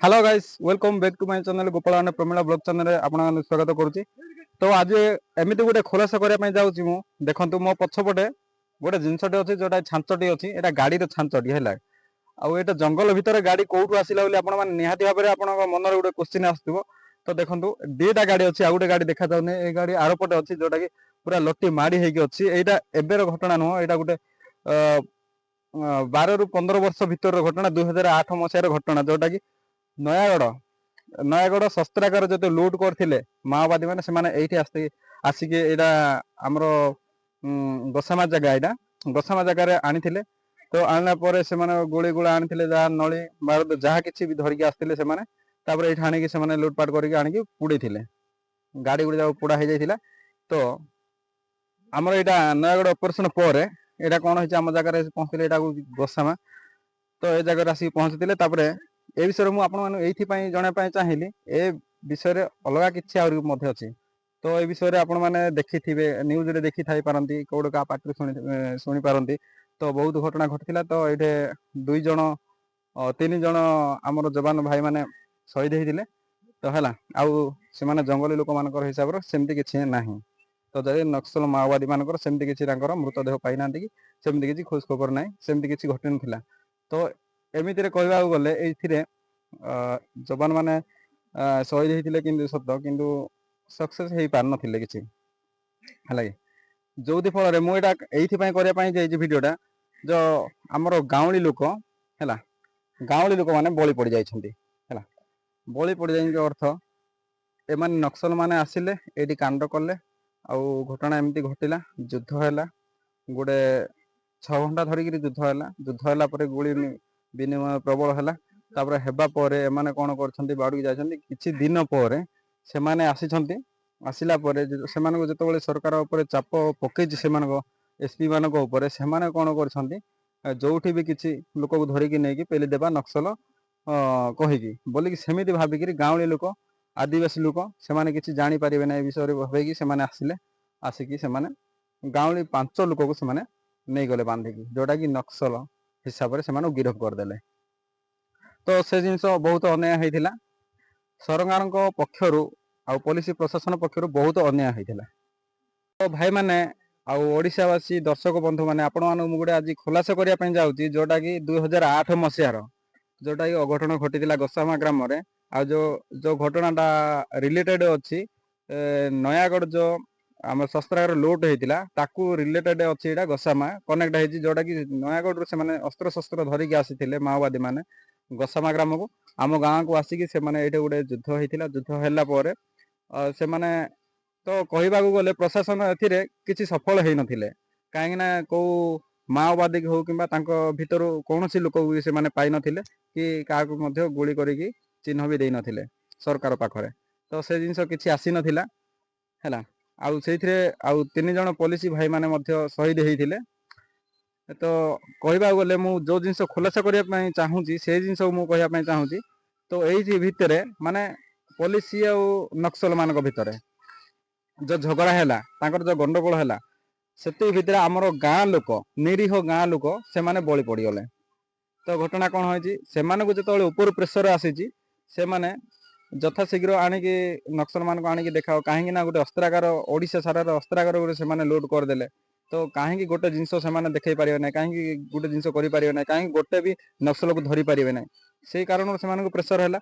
Hello guys, welcome back to my channel Gopal and Pramila blog ଚ୍ୟାନେଲରେ ଆପଣମାନଙ୍କୁ ସ୍ୱାଗତ କରୁଛି। ତ ଆଜି ଏମିତି ଗୋଟେ ଖୁଲାସା କରିବା ପାଇଁ ଯାଉଛି ମୁଁ। ଦେଖନ୍ତୁ, ମୋ ପଛପଟେ ଗୋଟେ ଜିନିଷଟେ ଅଛି, ଯୋଉଟା ଛାଞ୍ଚଟି ଅଛି। ଏଇଟା ଗାଡିର ଛାଞ୍ଚଟି ହେଲା। ଆଉ ଏଇଟା ଜଙ୍ଗଲ ଭିତରେ ଗାଡି କୋଉଠୁ ଆସିଲା ବୋଲି ଆପଣ ମାନେ ନିହାତି ଭାବରେ ଆପଣଙ୍କ ମନରେ ଗୋଟେ କୋଶ୍ଚିନ୍ ଆସୁଥିବ। ତ ଦେଖନ୍ତୁ, ଦିଟା ଗାଡି ଅଛି, ଆଉ ଗୋଟେ ଗାଡି ଦେଖାଯାଉନି। ଏଇ ଗାଡି ଆରପଟେ ଅଛି, ଯୋଉଟା କି ପୁରା ଲଟି ମାଡି ହେଇକି ଅଛି। ଏଇଟା ଏବେର ଘଟଣା ନୁହଁ, ଏଇଟା ଗୋଟେ 12ରୁ 15 ବର୍ଷ ଭିତରର ଘଟଣା, 2008 ମସିହାର ଘଟଣା, ଯୋଉଟା କି ନୟାଗଡ଼ ନୟାଗଡ଼ ଶସ୍ତ୍ରାଗାର ଯେତେ ଲୁଟ୍ କରିଥିଲେ ମାଓବାଦୀ ମାନେ, ସେମାନେ ଏଇଠି ଆସିକି ଏଇଟା ଆମର ଗୋସାମା ଜାଗା, ଏଇଟା ଗୋସାମା ଜାଗାରେ ଆଣିଥିଲେ। ତ ଆଣିଲା ପରେ ସେମାନେ ଗୁଳି ଗୁଳା ଆଣିଥିଲେ, ଯାହା ନଳି ବାରୁଦ ଯାହା କିଛି ବି ଧରିକି ଆସିଥିଲେ ସେମାନେ। ତାପରେ ଏଇଠି ଆଣିକି ସେମାନେ ଲୁଟପାଟ କରିକି ଆଣିକି ପୁଡେଇଥିଲେ। ଗାଡି ଗୁଡିକ ପୋଡା ହେଇଯାଇଥିଲା। ତ ଆମର ଏଇଟା ନୟାଗଡ଼ ଅପରେସନ ପରେ ଏଇଟା କଣ ହେଇଛି, ଆମ ଜାଗାରେ ପହଞ୍ଚିଲେ। ଏଇଟାକୁ ଗୋସାମା, ତ ଏ ଜାଗାରେ ଆସିକି ପହଞ୍ଚିଥିଲେ। ତାପରେ ଏ ବିଷୟରେ ମୁଁ ଆପଣମାନଙ୍କୁ ଏଇଥିପାଇଁ ଜଣାଇବା ପାଇଁ ଚାହିଁଲି, ଏ ବିଷୟରେ ଅଲଗା କିଛି ଆହୁରି ମଧ୍ୟ ଅଛି। ତ ଏ ବିଷୟରେ ଆପଣମାନେ ଦେଖିଥିବେ, ନ୍ୟୁଜରେ ଦେଖିଥାଇ ପାରନ୍ତି, କୋଉଠି କାହା ପାଟିରୁ ଶୁଣିପାରନ୍ତି। ତ ବହୁତ ଘଟଣା ଘଟିଥିଲା। ତ ଏଇଠି ଦୁଇ ଜଣ, ତିନି ଜଣ ଆମର ଯବାନ ଭାଇମାନେ ଶହୀଦ ହେଇଥିଲେ। ତ ହେଲା, ଆଉ ସେମାନେ ଜଙ୍ଗଲୀ ଲୋକମାନଙ୍କର ହିସାବରେ ସେମିତି କିଛି ନାହିଁ। ତ ଯଦି ନକ୍ସଲ ମାଓବାଦୀ ମାନଙ୍କର ସେମିତି କିଛି ତାଙ୍କର ମୃତଦେହ ପାଇନାହାନ୍ତି କି ସେମିତି କିଛି ଖୋଜ ଖବର ନାହିଁ, ସେମିତି କିଛି ଘଟିନଥିଲା। ତ ଏମିତିରେ କହିବାକୁ ଗଲେ ଏଇଥିରେ ଯବାନ ମାନେ ଶହୀଦ ହେଇଥିଲେ କିନ୍ତୁ ସତ, କିନ୍ତୁ ସକ୍ସେସ ହେଇପାରିନଥିଲେ କିଛି, ହେଲା କି? ଯୋଉଥି ଫଳରେ ମୁଁ ଏଇଟା ଏଇଥିପାଇଁ କରିବା ପାଇଁ ଯାଇଛି ଭିଡିଓଟା, ଯୋଉ ଆମର ଗାଉଁଳି ଲୋକ ହେଲା, ଗାଉଁଳି ଲୋକମାନେ ବଳି ପଡି ଯାଇଛନ୍ତି। ହେଲା, ବଳି ପଡି ଯାଇଛନ୍ତି ଅର୍ଥ ଏମାନେ ନକ୍ସଲ ମାନେ ଆସିଲେ, ଏଇଠି କାଣ୍ଡ କଲେ ଆଉ ଘଟଣା ଏମିତି ଘଟିଲା। ଯୁଦ୍ଧ ହେଲା, ଗୋଟେ 6 ଘଣ୍ଟା ଧରିକିରି ଯୁଦ୍ଧ ହେଲା। ଯୁଦ୍ଧ ହେଲା ପରେ ଗୁଳି ବିନିମୟ ପ୍ରବଳ ହେଲା। ତାପରେ ହେବା ପରେ ଏମାନେ କଣ କରିଛନ୍ତି, ବାହାରକୁ ଯାଇଛନ୍ତି। କିଛି ଦିନ ପରେ ସେମାନେ ଆସିଛନ୍ତି। ଆସିଲା ପରେ ସେମାନଙ୍କୁ ଯେତେବେଳେ ସରକାର ଉପରେ ଚାପ ପକେଇଛି, ସେମାନଙ୍କ ଏସପି ମାନଙ୍କ ଉପରେ, ସେମାନେ କଣ କରିଛନ୍ତି, ଯୋଉଠି ବି କିଛି ଲୋକକୁ ଧରିକି ନେଇକି ପେଲି ଦେବା ନକ୍ସଲ କହିକି ବୋଲିକି। ସେମିତି ଭାବିକିରି ଗାଉଁଳି ଲୋକ, ଆଦିବାସୀ ଲୋକ, ସେମାନେ କିଛି ଜାଣିପାରିବେ ନାହିଁ ଏ ବିଷୟରେ ଭାବିକି ସେମାନେ ଆସିଲେ। ଆସିକି ସେମାନେ ଗାଉଁଳି ପାଞ୍ଚ ଲୋକକୁ ସେମାନେ ନେଇଗଲେ ବାନ୍ଧିକି, ଯୋଉଟା କି ନକ୍ସଲ ହିସାବରେ ସେମାନଙ୍କୁ ଗିରଫ କରିଦେଲେ। ତ ସେ ଜିନିଷ ବହୁତ ଅନ୍ୟାୟ ହେଇଥିଲା ସରକାରଙ୍କ ପକ୍ଷରୁ ଆଉ ପୋଲିସ ପ୍ରଶାସନ ପକ୍ଷରୁ ବହୁତ ଅନ୍ୟାୟ ହେଇଥିଲା। ତ ଭାଇମାନେ ଆଉ ଓଡ଼ିଶାବାସୀ ଦର୍ଶକ ବନ୍ଧୁମାନେ, ଆପଣମାନଙ୍କୁ ମୁଁ ଗୋଟେ ଆଜି ଖୁଲାସା କରିବା ପାଇଁ ଯାଉଛି, ଯୋଉଟା କି 2008 ମସିହାର ଯୋଉଟା କି ଅଘଟଣ ଘଟିଥିଲା ଗୋସାମା ଗ୍ରାମରେ। ଆଉ ଯୋଉ ଯୋଉ ଘଟଣାଟା ରିଲେଟେଡ ଅଛି ନୟାଗଡ଼ ଯୋଉ ଆମ ଶସ୍ତ୍ରାଗାର ଲୁଟ୍ ହେଇଥିଲା, ତାକୁ ରିଲେଟେଡ ଅଛି। ଏଇଟା ଗୋସାମା କନେକ୍ଟ ହେଇଛି, ଯୋଉଟା କି ନୟାଗଡ଼ରୁ ସେମାନେ ଅସ୍ତ୍ରଶସ୍ତ୍ର ଧରିକି ଆସିଥିଲେ ମାଓବାଦୀ ମାନେ ଗୋସାମା ଗ୍ରାମକୁ। ଆମ ଗାଁକୁ ଆସିକି ସେମାନେ ଏଇଠି ଗୋଟେ ଯୁଦ୍ଧ ହେଇଥିଲା। ଯୁଦ୍ଧ ହେଲା ପରେ ସେମାନେ ତ କହିବାକୁ ଗଲେ ପ୍ରଶାସନ ଏଥିରେ କିଛି ସଫଳ ହେଇନଥିଲେ, କାହିଁକି ନା କୋଉ ମାଓବାଦୀ ହଉ କିମ୍ବା ତାଙ୍କ ଭିତରୁ କୌଣସି ଲୋକକୁ ବି ସେମାନେ ପାଇନଥିଲେ କି କାହାକୁ ମଧ୍ୟ ଗୁଳି କରିକି ଚିହ୍ନ ବି ଦେଇନଥିଲେ ସରକାର ପାଖରେ। ତ ସେ ଜିନିଷ କିଛି ଆସିନଥିଲା। ହେଲା, ଆଉ ସେଇଥିରେ ଆଉ ତିନି ଜଣ ପୋଲିସ ଭାଇମାନେ ମଧ୍ୟ ଶହୀଦ ହେଇଥିଲେ। ତ କହିବାକୁ ଗଲେ ମୁଁ ଯୋଉ ଜିନିଷ ଖୁଲାସା କରିବା ପାଇଁ ଚାହୁଁଛି, ସେଇ ଜିନିଷକୁ ମୁଁ କହିବା ପାଇଁ ଚାହୁଁଛି। ତ ଏଇଥି ଭିତରେ ମାନେ ପୋଲିସ ଆଉ ନକ୍ସଲ ମାନଙ୍କ ଭିତରେ ଯୋଉ ଝଗଡ଼ା ହେଲା, ତାଙ୍କର ଯୋଉ ଗଣ୍ଡଗୋଳ ହେଲା, ସେତିକି ଭିତରେ ଆମର ଗାଁ ଲୋକ, ନିରୀହ ଗାଁ ଲୋକ ସେମାନେ ବଳି ପଡ଼ିଗଲେ। ତ ଘଟଣା କଣ ହେଇଛି, ସେମାନଙ୍କୁ ଯେତେବେଳେ ଉପରୁ ପ୍ରେସର ଆସିଛି, ସେମାନେ ଯଥାଶୀଘ୍ର ଆଣିକି ନକ୍ସଲ ମାନଙ୍କୁ ଆଣିକି ଦେଖାଅ। କାହିଁକି ନା ଗୋଟେ ଅସ୍ତ୍ରାଗାର, ଓଡ଼ିଶା ସାରାର ଅସ୍ତ୍ରାଗାର ଗୋଟେ ସେମାନେ ଲୁଟ୍ କରିଦେଲେ। ତ କାହିଁକି ଗୋଟେ ଜିନିଷ ସେମାନେ ଦେଖେଇ ପାରିବେ ନାହିଁ? କାହିଁକି ଗୋଟେ ଜିନିଷ କରିପାରିବେ ନାହିଁ? କାହିଁକି ଗୋଟେ ବି ନକ୍ସଲକୁ ଧରି ପାରିବେ ନାହିଁ? ସେଇ କାରଣରୁ ସେମାନଙ୍କୁ ପ୍ରେସର ହେଲା।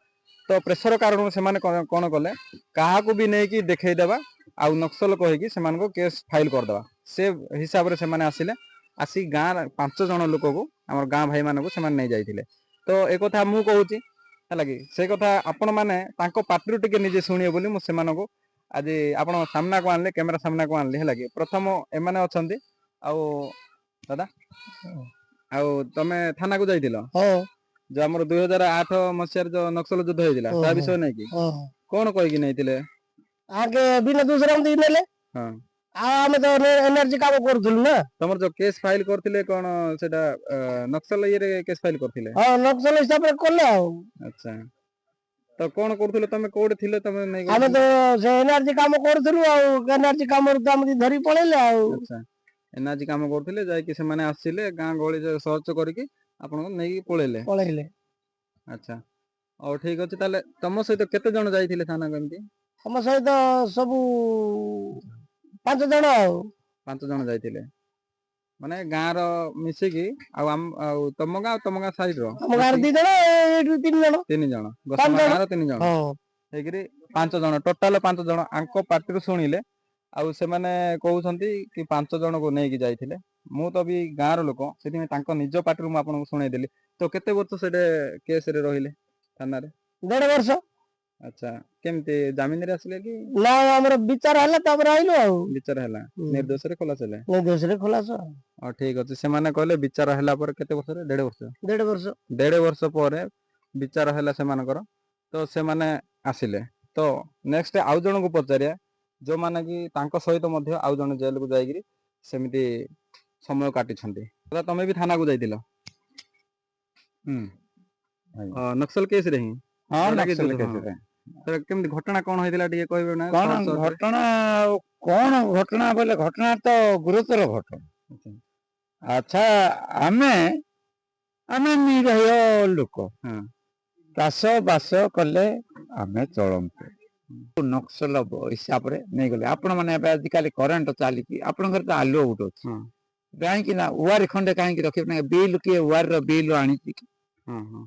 ତ ପ୍ରେସର କାରଣରୁ ସେମାନେ କଣ କଲେ, କାହାକୁ ବି ନେଇକି ଦେଖେଇଦେବା ଆଉ ନକ୍ସଲ କହିକି ସେମାନଙ୍କୁ କେସ୍ ଫାଇଲ କରିଦେବା। ସେ ହିସାବରେ ସେମାନେ ଆସିଲେ। ଆସିକି ଗାଁ ପାଞ୍ଚ ଜଣ ଲୋକକୁ, ଆମର ଗାଁ ଭାଇମାନଙ୍କୁ ସେମାନେ ନେଇ ଯାଇଥିଲେ। ତ ଏ କଥା ମୁଁ କହୁଛି, ହେଲା କି, ସେ କଥା ଆପଣମାନେ ତାଙ୍କ ପାଟିରୁ ଟିକେ ନିଜେ ଶୁଣିବେ ବୋଲି ମୁଁ ସେମାନଙ୍କୁ ଆଜି ଆପଣ ସାମ୍ନାକୁ ଆଣିଲି, କ୍ୟାମେରା ସାମ୍ନାକୁ ଆଣିଲି। ହେଲା କି, ପ୍ରଥମ ଏମାନେ ଅଛନ୍ତି। ଆଉ ଦାଦା, ଆଉ ତମେ ଥାନାକୁ ଯାଇଥିଲ? ହଁ। ଯୋଉ ଆମର 2008 ମସିହାରେ ଯୋଉ ନକ୍ସଲ ଯୁଦ୍ଧ ହେଇଥିଲା, ତା ବିଷୟ ନେଇକି ହଁ। କଣ କହିକି ନେଇଥିଲେ? ଆଗେ ବିନା ଦୋଷରେ ଏମିତି ନେଲେ। ଆଉ ଆମେ ତ ଏନର୍ଜି କାମ କରୁଥିଲୁ ନା। ତମର ଯୋଉ କେସ୍ ଫାଇଲ କରିଥିଲେ, କଣ ସେଟା ନକ୍ସଲ ଇଏରେ କେସ୍ ଫାଇଲ କରିଥିଲେ? ହଁ, ନକ୍ସଲ ହିସାବରେ କଲେ ଆଉ। ଆଚ୍ଛା, ତ କଣ କରୁଥିଲ ତମେ? କୋଉଠି ଥିଲେ ତମେ ନେଇକି? ଆମେ ତ ସେ ଏନର୍ଜି କାମ କରୁଥିଲୁ ଆଉ ଏନର୍ଜି କାମରୁ ତ ଆମକୁ ଧରି ପଳେଇଲେ ଆଉ। ଆଚ୍ଛା, ଏନର୍ଜି କାମ କରୁଥିଲେ, ଯାଇକି ସେମାନେ ଆସିଲେ, ଗାଁ ଗହଳି ସର୍ଚ୍ଚ କରିକି ଆପଣଙ୍କୁ ନେଇକି ପଳେଇଲେ? ପଳେଇଲେ। ଆଚ୍ଛା, ହଉ, ଠିକ ଅଛି। ତାହେଲେ ତମ ସହିତ କେତେ ଜଣ ଯାଇଥିଲେ ଥାନାକୁ ଏମିତି? ଆମ ସହିତ ସବୁ 5 ଜଣ ଆଉ। 5 ଜଣ ଯାଇଥିଲେ, ମାନେ ଗାଁ ର ମିଶିକି ଆଉ ଆମ ଆଉ ତମ ଗାଁ ଆଉ ତମ ଗାଁ ସାଇଡ ର? ଆମ ଗାଁରେ 2 ଜଣ, ଏଇଠୁ 3 ଜଣ। 3 ଜଣ। ପାଞ୍ଚ ଗୋସମା ଜଣ। ଗାଁର 3 ଜଣ। ହଁ। ହେଇକିରି 5 ଜଣ, ଟୋଟାଲ 5 ଜଣ। ଆଙ୍କ ପାଟିରୁ ଶୁଣିଲେ ଆଉ ସେମାନେ କହୁଛନ୍ତି କି 5 ଜଣକୁ ନେଇକି ଯାଇଥିଲେ। ମୁଁ ତ ବି ଗାଁର ଲୋକ, ସେଥିପାଇଁ ତାଙ୍କ ନିଜ ପାଟିରୁ ମୁଁ ଆପଣଙ୍କୁ ଶୁଣେଇଦେଲି। ତ କେତେ ବର୍ଷ ସେଠି କେସରେ ରହିଲେ ଥାନାରେ? 1.5 ବର୍ଷ। ଆଚ୍ଛା, କେମିତି ଜାମିନରେ ଆସିଲେ କି? ନାଇଁ, ଆମର ବିଚାର ହେଲା, ତାପରେ ଆଇଲୁ ଆଉ। ବିଚାର ହେଲା, ନିର୍ଦ୍ଦୋଷରେ ଖଲାସ ହେଲେ? ନିର୍ଦ୍ଦୋଷରେ ଖଲାସ। ହଉ, ଠିକ ଅଛି। ସେମାନେ କହିଲେ ବିଚାର ହେଲା ପରେ କେତେ ବର୍ଷରେ, 1.5 ବର୍ଷ? 1.5 ବର୍ଷ। 1.5 ବର୍ଷ ପରେ ବିଚାର ହେଲା ସେମାନଙ୍କର, ତ ସେମାନେ ଆସିଲେ। ତ ନେକ୍ସଟ ଆଉ ଜଣଙ୍କୁ ପଚାରିବା, ଯୋଉମାନେ କି ତାଙ୍କ ସହିତ ମଧ୍ୟ ଆଉ ଜଣେ ଜେଲକୁ ଯାଇକିରି ସେମିତି ସମୟ କାଟିଛନ୍ତି। ଦାଦା, ତମେ ବି ଥାନାକୁ ଯାଇଥିଲ? ହୁଁ। ନକ୍ସଲ କେସ ରେ ହିଁ? ହଁ। ଯୋଉଟା କି ନକ୍ସଲ ହଁ। କେସରେ। ତ କେମିତି ଘଟଣା କଣ ହେଇଥିଲା ଟିକେ କହିବେ ନା? କଣ ସର୍ଟ ସର୍ଟରେ? ଘଟଣା ଆଉ କଣ ଘଟଣା ବୋଇଲେ, ଘଟଣା ତ ଗୁରୁତର ଘଟଣା। ଆଚ୍ଛା, ଆମେ ଆମେ ନିରହ ଲୋକ। ଚାଷ ବାସ କଲେ ଆମେ ଚଳନ୍ତୁ। ନକ୍ସଲ ହିସାବରେ ନେଇଗଲେ। ଆପଣ ମାନେ ଏବେ ଆଜିକାଲି କରେଣ୍ଟ ଚାଲିଛି, ଆପଣଙ୍କର ତ ଆଲୁଅ ଗୋଟେ ଅଛି। କାହିଁକି ନା ୱାର ଖଣ୍ଡେ କାହିଁକି ରଖିବେ ନା? ବିଲ୍ କିଏ ୱାର ର ବିଲ୍ ଆଣିଛି କି? ହଁ ହଁ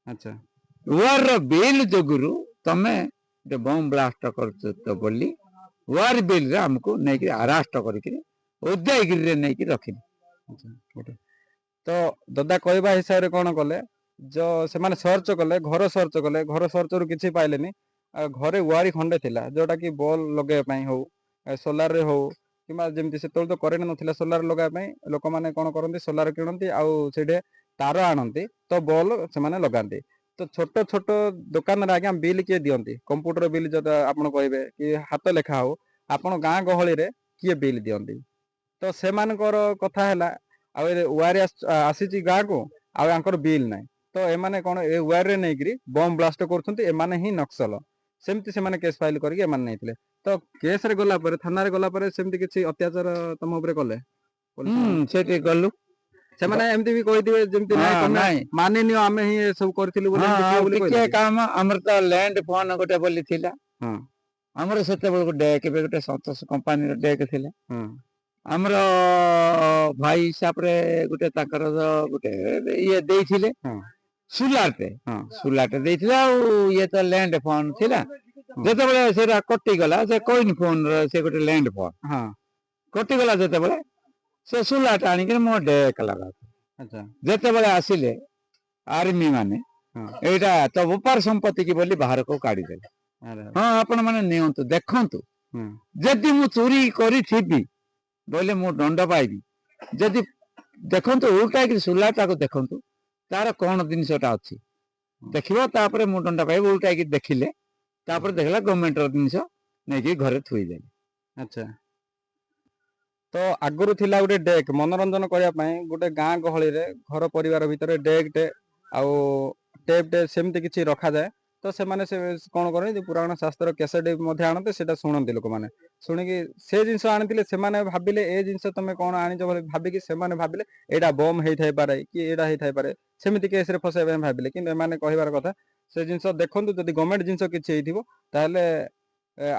ଆଚ୍ଛା। ୱାର ର ବିଲ୍ ଯୋଗୁରୁ ତମେ ଗୋଟେ ବମ୍ ବ୍ଲାଷ୍ଟ କରୁଛ ତ ବୋଲି ୱାର ବିଲ୍ ରେ ଆମକୁ ନେଇକି ଆରାଷ୍ଟ କରିକିରି ଉଦୟଗିରିରେ ନେଇକି ରଖିଲେ। ଆଚ୍ଛା, ଗୋଟେ ତ ଦଦା କହିବା ହିସାବରେ କଣ କଲେ, ଯୋ ସେମାନେ ସର୍ଚ୍ଚ କଲେ, ଘର ସର୍ଚ୍ଚ କଲେ, ଘର ସର୍ଚ୍ଚରୁ କିଛି ପାଇଲେନି। ଆଉ ଘରେ ୱାରି ଖଣ୍ଡେ ଥିଲା, ଯୋଉଟା କି ବଲ୍ ଲଗେଇବା ପାଇଁ ହଉ, ସୋଲାରରେ ହଉ, କିମ୍ବା ଯେମିତି ସେତେବେଳେ ତ କରେଣ୍ଟ ନଥିଲା, ସୋଲାର ଲଗାଇବା ପାଇଁ ଲୋକମାନେ କଣ କରନ୍ତି, ସୋଲାର କିଣନ୍ତି ଆଉ ସେଇଠି ତାର ଆଣନ୍ତି, ତ ବଲ୍ ସେମାନେ ଲଗାନ୍ତି। ତ ଛୋଟ ଛୋଟ ଦୋକାନରେ ଆଜ୍ଞା ବିଲ୍ କିଏ ଦିଅନ୍ତି? କମ୍ପ୍ୟୁଟର ବିଲ୍ ଯଦି ଆପଣ କହିବେ କି ହାତ ଲେଖା ହଉ, ଆପଣ ଗାଁ ଗହଳିରେ କିଏ ବିଲ୍ ଦିଅନ୍ତି? ତ ସେମାନଙ୍କର କଥା ହେଲା, ଆଉ ଏ ୱାରି ଆସିଛି ଗାଁକୁ ଆଉ ୟାଙ୍କର ବିଲ୍ ନାହିଁ, ତ ଏମାନେ କଣ ଏ ୱାରରେ ନେଇକିରି ବମ୍ ବ୍ଲାଷ୍ଟ କରୁଛନ୍ତି, ଏମାନେ ହିଁ ନକ୍ସଲ। ସେମିତି ସେମାନେ କେସ୍ ଫାଇଲ କରିକି ଏମାନେ ନେଇଥିଲେ। ତ କେସରେ ଗଲା ପରେ, ଥାନାରେ ଗଲା ପରେ ସେମିତି କିଛି ଅତ୍ୟାଚାର ତମ ଉପରେ କଲେ ପୋଲିସ ହୁଁ ମାନେ? ସେଠି ଗଲୁ। ସେମାନେ ଏମିତି ବି କହିଥିବେ ଯେମିତି ନାଇଁ, ହଁ, ତମେ ନାଇଁ। ମାନିନିଅ, ଆମେ ହିଁ ଏସବୁ କରିଥିଲୁ ବୋଲି, ହଁ, ଏମିତି କୁହ ଆଉ ବୋଲି ଟିକେ କହିଲେ କି? କାମ ଆମର ତ ଲ୍ୟାଣ୍ଡ ଫୋନ ଗୋଟେ ବୋଲି ଥିଲା। ଆମର ସେତେବେଳକୁ ଡେକ୍ ବି ଗୋଟେ ସନ୍ତୋଷ କମ୍ପାନୀର ଡେକ୍ ଥିଲା। ଆମର ଭାଇ ହିସାବରେ ଗୋଟେ ତାଙ୍କର ଗୋଟେ ଇଏ ଦେଇଥିଲେ, ସୁଲାରଟେ। ସୁଲାରଟେ ଦେଇଥିଲେ ଆଉ ଇଏ ତ ଲ୍ୟାଣ୍ଡ ଫୋନ ଥିଲା। ଯେତେବେଳେ ସେଇଟା କଟିଗଲା, ସେ କଇନ ଫୋନ ର ସେ ଗୋଟେ ଲ୍ୟାଣ୍ଡ ଫୋନ କଟିଗଲା ଯେତେବେଳେ, ସେ ସୁଲାରଟା ଆଣିକିରି ମୋ ଡେକ୍ ଲଗା। ଯେତେବେଳେ ଆସିଲେ ଆର୍ମି ମାନେ, ଏଇଟା ତ ବୋପାର ସମ୍ପତ୍ତି କି ବୋଲି ବାହାରକୁ କାଢିଦେଲେ। ଆରେ ଆରେ। ହଁ, ଆପଣ ମାନେ ନିଅନ୍ତୁ, ଦେଖନ୍ତୁ। ଯଦି ମୁଁ ଚୋରି କରିଥିବି ବୋଇଲେ ମୁଁ ଦଣ୍ଡ ପାଇବି। ଯଦି ଦେଖନ୍ତୁ, ଉଲ୍ଟାଇକି ସୁଲାଟାକୁ ଦେଖନ୍ତୁ, ତାର କଣ ଜିନିଷଟା ଅଛି ଦେଖିବ, ତାପରେ ମୁଁ ଦଣ୍ଡ ପାଇବି। ଉଲ୍ଟାଇକି ଦେଖିଲେ, ତାପରେ ଦେଖିଲା ଗଭର୍ଣ୍ଣମେଣ୍ଟର ଜିନିଷ ନେଇକି ଘରେ ଥୋଇଦେଲେ। ଆଚ୍ଛା, ତ ଆଗରୁ ଥିଲା ଗୋଟେ ଡେକ୍, ମନୋରଞ୍ଜନ କରିବା ପାଇଁ ଗୋଟେ ଗାଁ ଗହଳିରେ ଘର ପରିବାର ଭିତରେ ଡେକ୍ ଟେ ଆଉ ଟେପ୍ ଟେ ସେମିତି କିଛି ରଖାଯାଏ। ତ ସେମାନେ ସେ କଣ କରନ୍ତି, ପୁରାଣ ଶାସ୍ତ୍ର କ୍ୟାସେଟ ମଧ୍ୟ ଆଣନ୍ତି, ସେଇଟା ଶୁଣନ୍ତି ଲୋକମାନେ। ଶୁଣିକି ସେ ଜିନିଷ ଆଣିଥିଲେ। ସେମାନେ ଭାବିଲେ ଏ ଜିନିଷ ତମେ କଣ ଆଣିଛ ବୋଲି ଭାବିକି ସେମାନେ ଭାବିଲେ ଏଇଟା ବମ୍ ହେଇଥାଇପାରେ କି ଏଇଟା ହେଇଥାଇପାରେ, ସେମିତି କେସରେ ଫସାଇବା ପାଇଁ ଭାବିଲେ। କିନ୍ତୁ ଏମାନେ କହିବାର କଥା, ସେ ଜିନିଷ ଦେଖନ୍ତୁ, ଯଦି ଗଭର୍ଣ୍ଣମେଣ୍ଟ ଜିନିଷ କିଛି ହେଇଥିବ ତାହେଲେ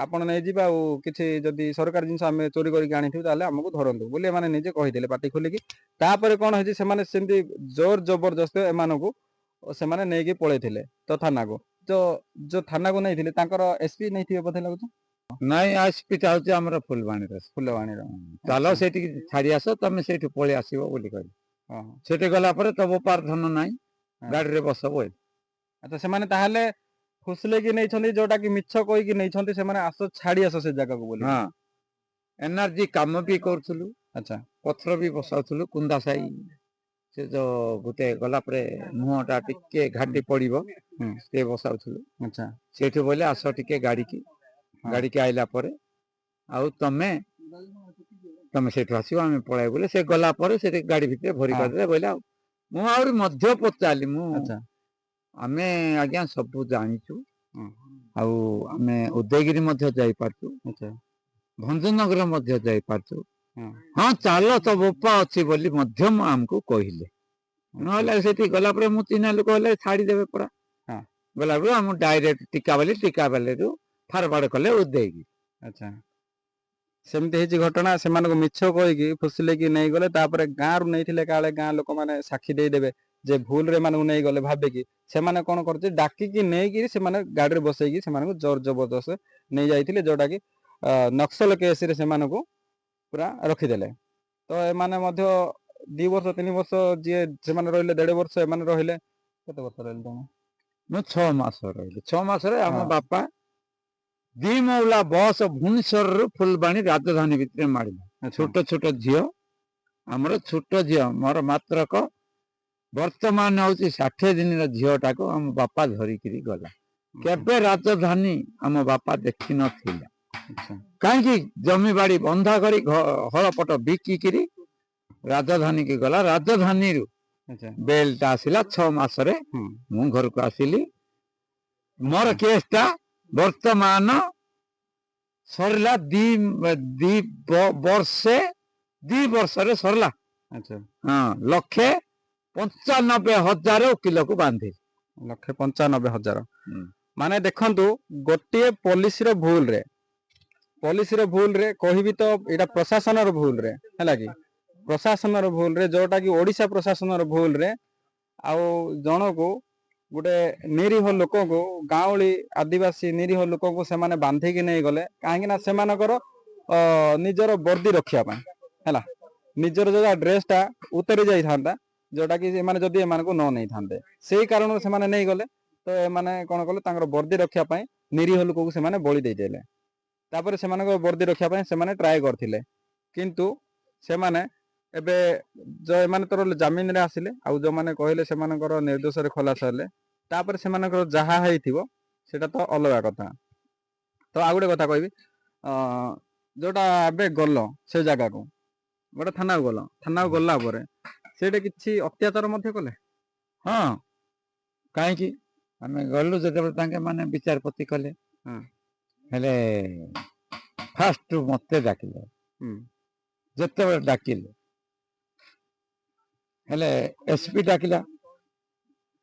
ଆପଣ ନେଇଯିବେ, ଆଉ କିଛି ଯଦି ସରକାର ଜିନିଷ ଆମେ ଚୋରି କରିକି ଆଣିଥିବୁ ତାହେଲେ ଆମକୁ ଧରନ୍ତୁ ବୋଲି ଏମାନେ ନିଜେ କହିଥିଲେ ପାଟି ଖୋଲିକି। ତାପରେ କଣ ହେଇଛି, ସେମାନେ ସେମିତି ଜୋର ଜବରଦସ୍ତ ଏମାନଙ୍କୁ ସେମାନେ ନେଇକି ପଳେଇଥିଲେ ତ ଥାନାକୁ। ତ ଯୋଉ ଥାନାକୁ ନେଇଥିଲେ, ତାଙ୍କର ଏସପି ନେଇଥିବେ ବୋଧେ ଲାଗୁଛି? ନାଇଁ, ଏସପି ଟା ହଉଛି ଆମର ଫୁଲବାଣୀର। ଫୁଲବାଣୀର। ଚାଲ, ସେଇଠିକି ଛାଡି ଆସ, ତମେ ସେଇଠୁ ପଳେଇ ଆସିବ ବୋଲି କହିଲେ। ସେଠି ଗଲା ପରେ ତ ବୋପାର ଧନ ନାହିଁ, ଗାଡିରେ ବସ ବୋଇଲେ। ଆଚ୍ଛା, ସେମାନେ ତାହେଲେ ଫୁସଲେଇକି ନେଇଛନ୍ତି, ଯୋଉଟା କି ମିଛ କହିକି ନେଇଛନ୍ତି ସେମାନେ, ଆସ ଛାଡି ଆସ ସେ ଜାଗାକୁ ବୋଲି। ହଁ, ଏନଆରଜି କାମ ବି କରୁଥିଲୁ। ପଥର ବି ବସାଉଥିଲୁ। କୁନ୍ଦା ସାହି ସେ ଯୋଉ ଗୋଟେ ଗଲା ପରେ ମୁହଁଟା ଟିକେ ଘାଟି ପଡିବ, ସେ ବସାଉଥିଲୁ। ସେଇଠୁ ବୋଇଲେ ଆସ ଟିକେ ଗାଡିକି। ଗାଡିକି ଆଇଲା ପରେ ଆଉ ତମେ ତମେ ସେଇଠୁ ଆସିବ, ଆମେ ପଳେଇବୁ ବୋଲେ, ସେ ଗଲା ପରେ ସେଠି ଗାଡି ଭିତରେ ଭରି କରିଦେଲେ ବୋଇଲେ। ଆଉ ମୁଁ ଆହୁରି ମଧ୍ୟ ପଚାରିଲି ମୁଁ, ଆମେ ଆଜ୍ଞା ସବୁ ଜାଣିଛୁ ଆଉ ଆମେ ଉଦୟଗିରି ମଧ୍ୟ ଯାଇପାରୁଛୁ, ଭଞ୍ଜନଗର ମଧ୍ୟ ଯାଇପାରୁଛୁ। ହଁ, ଚାଲ, ତ ବୋପା ଅଛି ବୋଲି ମଧ୍ୟ ମୁଁ ଆମକୁ କହିଲେ। ନହେଲେ ସେଠି ଗଲା ପରେ ମୁଁ ଚିହ୍ନା ଲୋକ ହେଲେ ଛାଡିଦେବେ ପୁରା। ଗଲାବେଳକୁ ଆମ ଡାଇରେକ୍ଟ ଟିକାବାଲି, ଟିକାବାଲିରୁ ଫାରୱାର୍ଡ କଲେ ଉଦୟଗିରି। ଆଚ୍ଛା, ସେମିତି ହେଇଛି ଘଟଣା। ସେମାନଙ୍କୁ ମିଛ କହିକି ଫୁସିଲେଇକି ନେଇଗଲେ। ତାପରେ ଗାଁରୁ ନେଇଥିଲେ, କାଳେ ଗାଁ ଲୋକମାନେ ସାକ୍ଷୀ ଦେଇଦେବେ ଯେ ଭୁଲରେ ଏମାନଙ୍କୁ ନେଇଗଲେ ଭାବିକି ସେମାନେ କଣ କରୁଛି, ଡାକିକି ନେଇକିରି ସେମାନେ ଗାଡିରେ ବସେଇକି ସେମାନଙ୍କୁ ଜୋର ଜବରଦସ୍ତ ନେଇଯାଇଥିଲେ, ଯୋଉଟା କି ନକ୍ସଲ କେସରେ ସେମାନଙ୍କୁ ପୁରା ରଖିଦେଲେ। ତ ଏମାନେ ମଧ୍ୟ 2 ବର୍ଷ 3 ବର୍ଷ ଯିଏ ସେମାନେ ରହିଲେ, 1.5 ବର୍ଷ ଏମାନେ ରହିଲେ। କେତେ ବର୍ଷ ରହିଲେ ତମେ? ମୁଁ 6 ମାସ ରହିଲି। 6 ମାସରେ ଆମ ବାପା 2 ମୌଲା ବସ୍ ଭୁବନେଶ୍ୱରରୁ ଫୁଲବାଣୀ ରାଜଧାନୀ ଭିତରେ ମାଡ଼ିଲା। ଛୋଟ ଛୋଟ ଝିଅ ଆମର, ଛୋଟ ଝିଅ ମୋର ମାତ୍ରକ ବର୍ତ୍ତମାନ ହଉଛି 60 ଦିନର ଝିଅଟାକୁ ଆମ ବାପା ଧରିକିରି ଗଲା। କେବେ ରାଜଧାନୀ ଆମ ବାପା ଦେଖିନଥିଲା। କାହିଁକି ଜମିବାଡି ବନ୍ଧା କରି ହଳପଟ ବିକିକିରି ରାଜଧାନୀକି ଗଲା। ରାଜଧାନୀରୁ ବେଲ୍ଟା ଆସିଲା 6 ମାସରେ ମୁଁ ଘରକୁ ଆସିଲି। ମୋର କେସଟା ବର୍ତ୍ତମାନ ସରିଲା ଦି ବର୍ଷେ 2 ବର୍ଷରେ ସରିଲା। ହଁ, 1,95,000 ଓକିଲକୁ ବାନ୍ଧିଲି। 1,95,000। ମାନେ ଦେଖନ୍ତୁ, ଗୋଟିଏ ପୋଲିସର ଭୁଲରେ, ପୋଲିସର ଭୁଲରେ କହିବି ତ ଏଇଟା ପ୍ରଶାସନର ଭୁଲରେ ହେଲା କି, ପ୍ରଶାସନର ଭୁଲରେ, ଯୋଉଟା କି ଓଡିଶା ପ୍ରଶାସନର ଭୁଲରେ ଆଉ ଜଣକୁ ଗୋଟେ ନିରୀହ ଲୋକଙ୍କୁ, ଗାଉଁଳି ଆଦିବାସୀ ନିରୀହ ଲୋକଙ୍କୁ ସେମାନେ ବାନ୍ଧିକି ନେଇଗଲେ। କାହିଁକି ନା ସେମାନଙ୍କର ନିଜର ବର୍ଦ୍ଦି ରଖିବା ପାଇଁ ହେଲା, ନିଜର ଯୋଉଟା ଡ୍ରେସଟା ଉତରି ଯାଇଥାନ୍ତା, ଯୋଉଟା କି ଏମାନେ ଯଦି ଏମାନଙ୍କୁ ନ ନେଇଥାନ୍ତେ, ସେଇ କାରଣରୁ ସେମାନେ ନେଇଗଲେ। ତ ଏମାନେ କଣ କଲେ, ତାଙ୍କର ବର୍ଦ୍ଦି ରଖିବା ପାଇଁ ନିରୀହ ଲୋକକୁ ସେମାନେ ବଳି ଦେଇଦେଲେ। ତାପରେ ସେମାନଙ୍କ ବର୍ଦ୍ଦି ରଖିବା ପାଇଁ ସେମାନେ ଟ୍ରାଏ କରିଥିଲେ, କିନ୍ତୁ ସେମାନେ ଏବେ ଯୋଉ ଏମାନେ ତୋର ଜାମିନରେ ଆସିଲେ, ଆଉ ଯୋଉମାନେ କହିଲେ ସେମାନଙ୍କର ନିର୍ଦ୍ଦୋଷରେ ଖଲାସ ହେଲେ, ତାପରେ ସେମାନଙ୍କର ଯାହା ହେଇଥିବ ସେଇଟା ତ ଅଲଗା କଥା। ତ ଆଉ ଗୋଟେ କଥା କହିବି, ଯୋଉଟା ଏବେ ଗଲ ସେ ଜାଗାକୁ, ଗୋଟେ ଥାନାକୁ ଗଲ, ଥାନାକୁ ଗଲା ପରେ ସେଇଟା କିଛି ଅତ୍ୟାଚାର ମଧ୍ୟ କଲେ? ହଁ, କାହିଁକି ଆମେ ଗଲୁ ଯେତେବେଳେ ତାଙ୍କେ ମାନେ ବିଚାରପତି କଲେ, ହେଲେ ଫାଷ୍ଟ ମତେ ଡାକିଲେ। ଯେତେବେଳେ ଡାକିଲେ ହେଲେ ଏସପି ଡାକିଲା।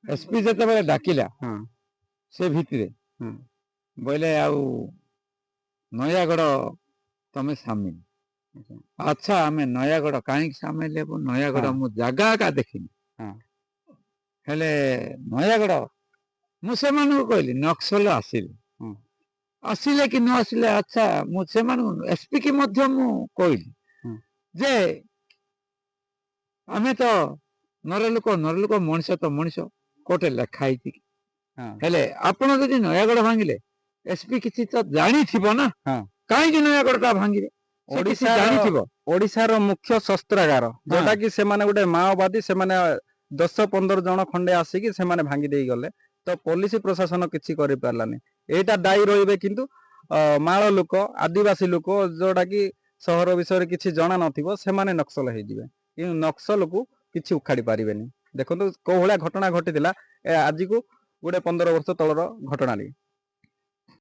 ଏସପି ଯେତେବେଳେ ଡାକିଲା ସେ ଭିତରେ ବୋଇଲେ ଆଉ ନୟାଗଡ଼ ତମେ ସାମିଲ। ଆଚ୍ଛା, ଆମେ ନୟାଗଡ଼ କାହିଁକି ସାମିଲ ହେବୁ? ନୟାଗଡ଼ ମୁଁ ଜାଗା ଏକା ଦେଖିନି। ହେଲେ ନୟାଗଡ଼ ମୁଁ ସେମାନଙ୍କୁ କହିଲି ନକ୍ସଲ ଆସିଲେ, ଆସିଲେ କି ନ ଆସିଲେ। ଆଚ୍ଛା, ମୁଁ ସେମାନଙ୍କୁ ଏସପି କି ମଧ୍ୟ ମୁଁ କହିଲି ଯେ ଆମେ ତ ନରଲୋକ, ନରଲୋକ ମଣିଷ ତ ମଣିଷ, କୋଉଠି ଲେଖା ହେଇଛି କି? ହେଲେ ଆପଣ ଯଦି ନୟାଗଡ଼ ଭାଙ୍ଗିଲେ, ଏସପି କିଛି ତ ଜାଣିଥିବ ନା, କାହିଁକି ନୟାଗଡ଼ଟା ଭାଙ୍ଗିଲେ ଓଡିଶା ଜାଣିଥିବ। ଓଡିଶାର ମୁଖ୍ୟ ଶସ୍ତ୍ରାଗାର ଯୋଉଟା କି ସେମାନେ ଗୋଟେ ମାଓବାଦୀ, ସେମାନେ 10-15 ଜଣ ଖଣ୍ଡେ ଆସିକି ସେମାନେ ଭାଙ୍ଗି ଦେଇ ଗଲେ। ତ ପୋଲିସ ପ୍ରଶାସନ କିଛି କରିପାରିଲାନି। ଏଇଟା ଦାୟୀ ରହିବେ କିନ୍ତୁ ମାଳ ଲୋକ, ଆଦିବାସୀ ଲୋକ, ଯୋଉଟା କି ସହର ବିଷୟରେ କିଛି ଜଣା ନଥିବ, ସେମାନେ ନକ୍ସଲ ହେଇଯିବେ, କିନ୍ତୁ ନକ୍ସଲକୁ କିଛି ଉଖାଡ଼ି ପାରିବେନି। ଦେଖନ୍ତୁ କୋଉ ଭଳିଆ ଘଟଣା ଘଟିଥିଲା, ଆଜିକୁ ଗୋଟେ 15 ବର୍ଷ ତଳର ଘଟଣାଟି।